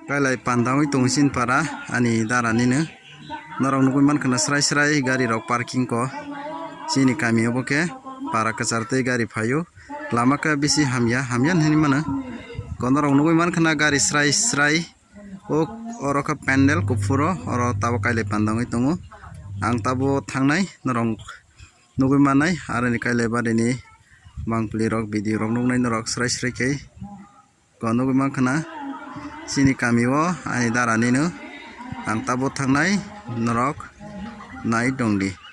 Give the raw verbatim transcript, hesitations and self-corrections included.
Kailai pandangwi tong chini para ani dara nini. Norok nugwi mankha na srai srai gari rok parking ko. Chini kami obo khe para kwchar tei gari phaio. Lama khe bisi hamya, hamya hinwi mano. Ko norok nugwi mankha na gari srai srai. O oro khe pandal kuphuro, oro tabuk kailai pandangwi tongo. Ang tabuk thangnai norok nugwi mannai aroni kailai barini mangpili rok video rok nugnai norok srai srai khe. Ko nugwi mankha na chini kami o ani dara nini. Ang tabuk thangnai norok nai tongdi.